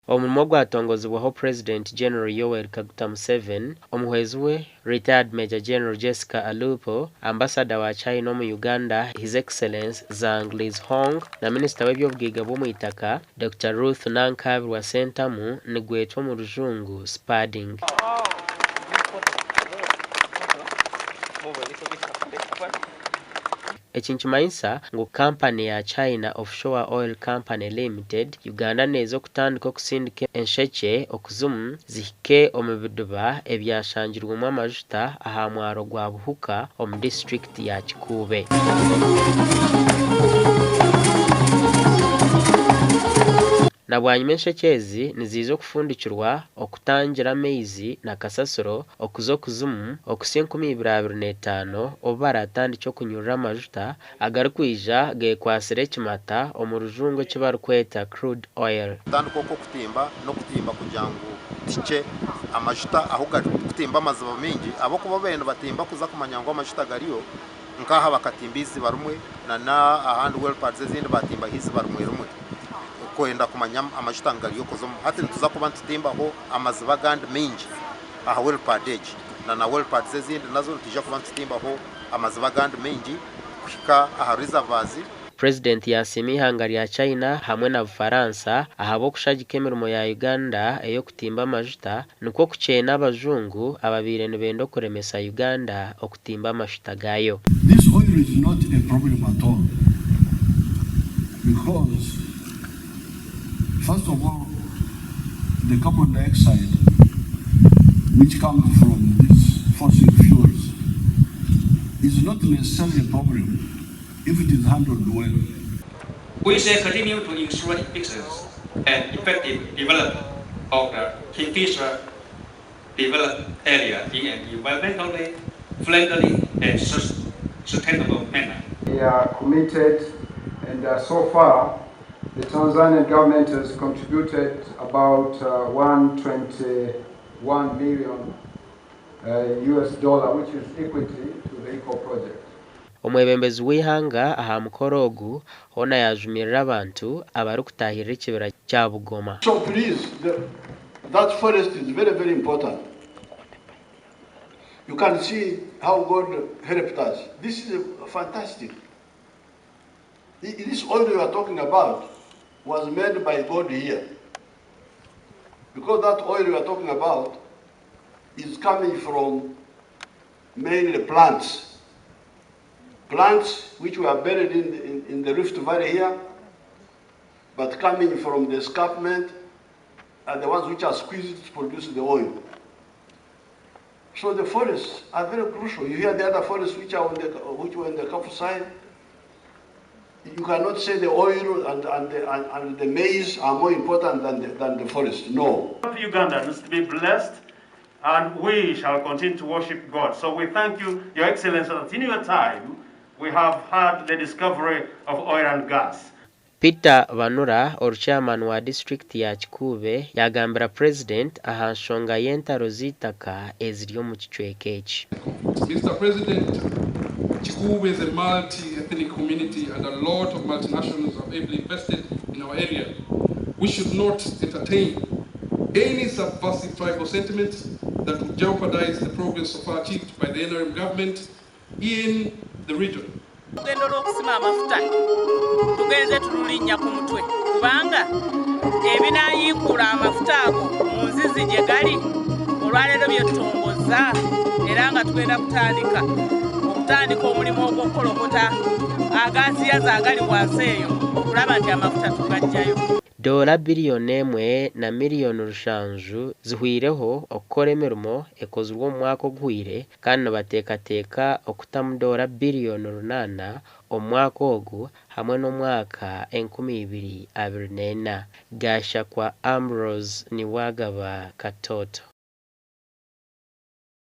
Omurimo ogwatongozibwaho Purezidenti General Yoweri Kaguta Museveni, omuhwezi we, Retired Major General Jessica Alupo, Ambasada wa China omu Uganda, His Excellence Zhang Lizhong na Minisita w'eby'obugaiga bw'omu itaka, Dokita Ruth Nankabirwa Sentamu nigwetwa omu rujungu Spudding. Eki nikimanyisa ngu kampani ya China Offshore Oil Company Limited, Uganda neeza okutandika okusindika enshekye okuzimu zihike omu bidiba ebyashangirwemu amajuta aha mwaro gwa Buhuka omu disiturikiti ya Kikuube. Na bwanyima enshekye ezi niziija okufundikirwa okutangira amaizi na kasasiro okuza okuzimu okuhitsya 2025 obu baratandikye okunyurura amajuta agarikwija gekwatsire ekimata omu rujungu eki barikweta crude oil. Kutandika okwo okutimba n'okutimba kugira ngu tuhikye amajuta ahu gari kutimba amaziba maingi ahabw'okuba babaire nibatimba kuza kumanya ngu amajuta gariyo nk'aha bakatimba eiziba rimwe na n'ahandi well pads ezindi batimbaho eiziba rimwe rimwe kwenda kumanya amajuta ngu gariyo kuza omu hati nituza kuba nitutimbaho amaziba agandi maingi aha well pad egi na na well pads ezindi nazo nitwija kuba nitutimbaho amaziba agandi maingi kuhika aha reservoirs. Purezidenti yasiima eihanga rya China hamwe na Bufaransa ahabw'okushagika emirimo ya Uganda ey'okutimba amajuta nikwo kukyeena abajungu ababaire nibenda okuremesa Uganda okutimba amashuta gaayo. This oil is not a problem at all because first of all the carbon dioxide which comes from these fossil fuels is not necessarily a problem if it is handled well. We shall continue to ensure efficient and effective development of the Kingfisher developed area in an environmentally friendly and sustainable manner. We are committed, and so far the Tanzanian government has contributed about 121 million US dollar, which is equity to the EACOP project. Omwebembezi w'eihanga aha mukoro ogu hoona yaajumirira abantu abarikutaahirira ekibira kya Bugoma. So please, that forest is very, very important. You can see how God helped us. This is fantastic. This oil you are talking about was made by God here. Because that oil you are talking about is coming from mainly plants. Plants which were buried in the Rift Valley here, but coming from the escarpment are the ones which are squeezed to produce the oil. So the forests are very crucial. You hear the other forests which are on the, which were in the Kafu side. You cannot say the oil and the maize are more important than the forest. No. Ugandans to be blessed, and we shall continue to worship God. So we thank you, Your Excellency, that in your time we have had the discovery of oil and gas. Peter Banura, oruchairman wa disiturikiti ya Kikuube yagambira Purezidenti aha nshonga y'entaro z'eitaka eziri omu kicweka eki. Mr. President, Kikuube is a multi-ethnic community and a lot of multinationals have heavily invested in our area. We should not entertain any subversive tribal sentiments that would jeopardize the progress so far achieved by the NRM government in the region. Olugendo lw'okusima amafuta tugenze tululinnya ku mutwe kubanga ebinaayiikuula amafuta ago mu nzizi gye gali olwaleero byetutongoza era nga tugenda kutandika okutandika omulimu ogw'okukolokota agaasiyaza agali wansi eyo okulaba nti amafuta tugajjayo. Dola biliyoni 1 na miliyoni 7 zihwireho okukora emirimo ekozirwe omu mwaka oguhwire kandi nibateekateeka okutamu dola biliyoni 8 omu mwaka ogu hamwe n'omwaka 2024. Gashakwa Ambrose Niwagaba Katoto.